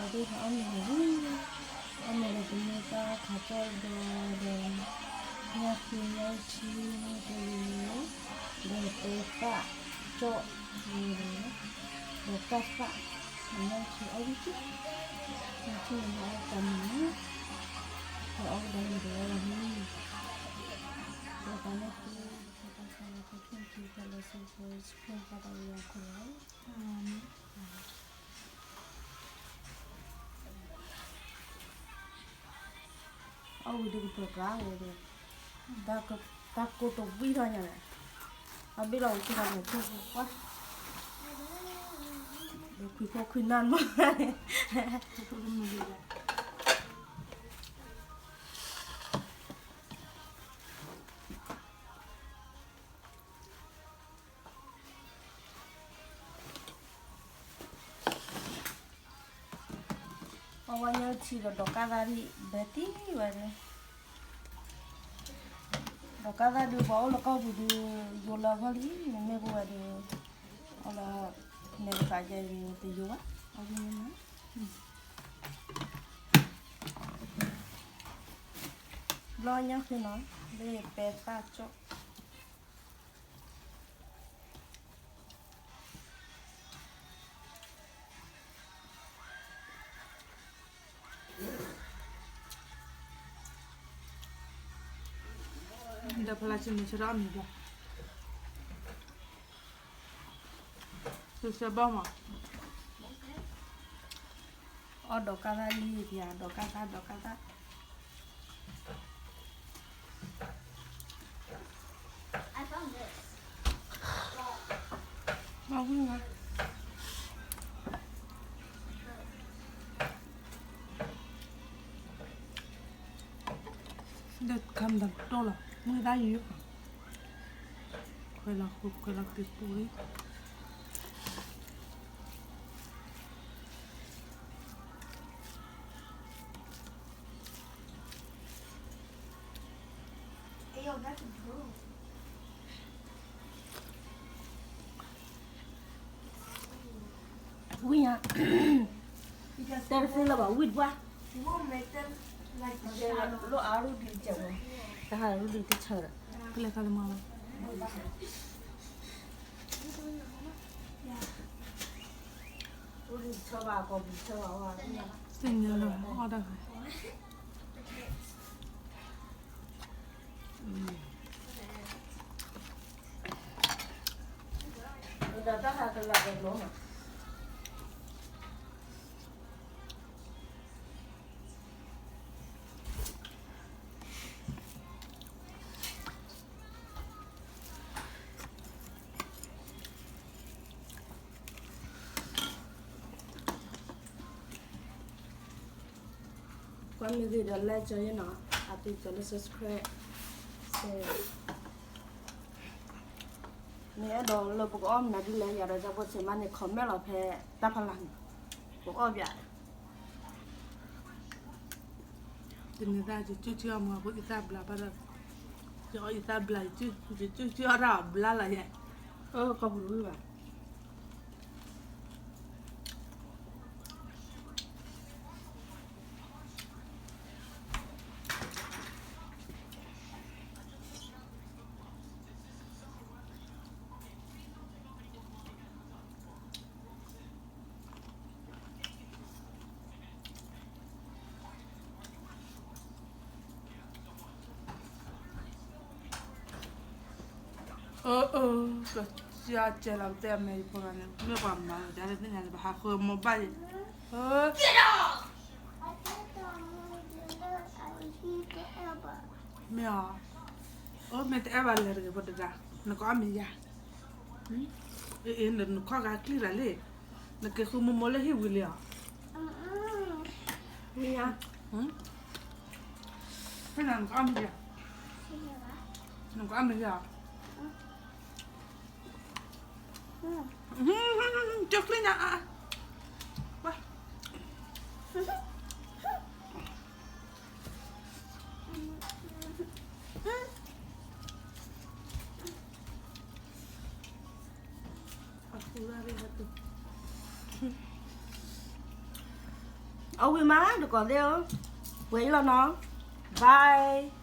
အီၣ်မ့ၤလီၤ, အီၣ်မ့ၤလီၤ ပမ့ၢ်တၢ်ခးကၠီၣ်ဒီး ညၣ်ဃ့ညၣ်ထံတဂ့ၤ, ဒီးပဲသၣ်ကၠီၣ်တဂ့ၤ, ဒီးကၣ်သၣ်, ညၣ်ထံအီၣ်ဝံၣ်က့, ညၣ်ထံန့ၣ်အီၣ်တၢ်မံၤန့ၣ်, ဒီးအီၣ်ကဒါမံၤဒီးဝဲလီၤန့ၣ်, ဒီးတၢ်န့ၣ်ဃ့ တၢ်ဆါလၢပခံထံဖဲလၢစိဖိ ဆံဖိသၣ်တၢ်ဝံၤအီၤခိၣ်လီၤ. အဝံၤဒုးကပၢၤကျါဝဲဒီး, တၢ်ကိၢ်တဝံၣ်ထီၣ်ညါလဲၣ်, အဘ့ၣ်လီၤဝံၤထံလီၤန့ၣ် ခိၣ်ခိၣ်ကွၢ်, ဒီးခွံခိၣ်ခွံနၢ်မး အဝဲညၣ်ထံဒီး ဒီးကၣ်သၣ်ဒ်ဘဲတံၢ်ဝဲဒၣ်, ဒီးကၣ်သၣ်ဒုး ပှၤအိၣ်လၢကီၢ်ပူၤဒုး ယိလၢအဂီၢ်လံ, မ့မ့ၢ်ပဝဲဒုး အီၣ်လၢ မဲာ်ကစးယဲဒုး တယိဘၣ်, အဝဲန့ၣ် ဘျီညၣ်ဃ့နီၤ လၢပဲသၣ်ကၠီၣ် ဒီးဖလါဆံန့ၣ် ဆၢထၢၣ်အီၣ်မ့ၤဘျီ, ဆၢဘၣ်မး, အီၣ်ဒီးကၣ်သၣ်လံ ပယၤ ဒီးကၣ်သၣ် ဒီးကၣ်သၣ် မၤဝံၤမး, ဒီးခါမတၤတိၢ်လီၤ မုၢ်သၣ်ယုၢ်, ခွဲးလီၤဃုာ်ခွဲးလီၤက့ၤပူၤလံ. ဝံၤညါ, တဲတသ့လၢၤဘၣ် ဝံၣ်တပှၢ်, လိၣ်အါရူဒံးတစဲးဝဲ, တဟးရူဒံးတဆၢဒီး, ကလဲၤခါလၢမၤလီၤ. သ့ၣ်ညါလၢအီၣ်တၢ်ဃဲၤ ဒီးတၢ်ဟးကလးကဘျီမး ကွၢ်မ့ၢ်ဂ့ၤဒီး like ကၠီယဲနီၤ, အသုကၠီလၢ subscribe မ့ၢ်အဲၣ်ဒိးလၢပကအီၣ်မနုၤဒ်လဲၣ် ယၤဒီး ကၠီဖိဆံးမးန့ၣ် comment လီၤဖဲတၢ်ဖီလာ်န့ၣ်, ပကအီၣ်ပျး တန့ၤသၣ် ယကၠူၣ်ကၠူၣ်အီၣ်မူအဃိ ယသၣ်ဘျါဘၣ်ဒီး, ယအီၣ်ယသၣ်ဘျါ ယကၠူၣ်ကၠူၣ်အီၣ်တၢ်အီၣ်ဘျါလီၤယဲ, အၢ ကီၢ်ပူၤတဝံၣ်ဘၣ်. အၢ အၢ ကစၢ်ကဲလီၤပတဲအမဲာ်ယဖိဂၤန့ၣ် မ့ၢ်ပှၤမၤလီၤ ယၤလၢသ့ၣ်ညါန့ၣ် ပဟးဃုမီၤဘၣ်ယဲ, မ့ၢ်အီၤ, အိၣ်မ့ၢ်တအဲၣ်ဘၣ်လဲၤတဂ့ၤဖိတဒါ, နကအီၣ်မ့ၤယၤ, အ့ နခီဂၤကျံၢ်လၢ်လံ, နက့ၤဃုမိၢ်မိၢ်လၢဟံၣ်ဝံၤလံဧါ, မ့ၢ်ညါ, ဖဲနၤနကအီၣ်မ့ၤယၤ, နကအီၣ်မ့ၤယၤ, ကၠီကျံၢ်ညါအါ, အဃုရၣ်ရၣ်ဟဲတုၤ, အဝံၤမး တကိးသ့ၣ်ဧၢ, ပှဲၤအံၤလီၤနီၤ, bye.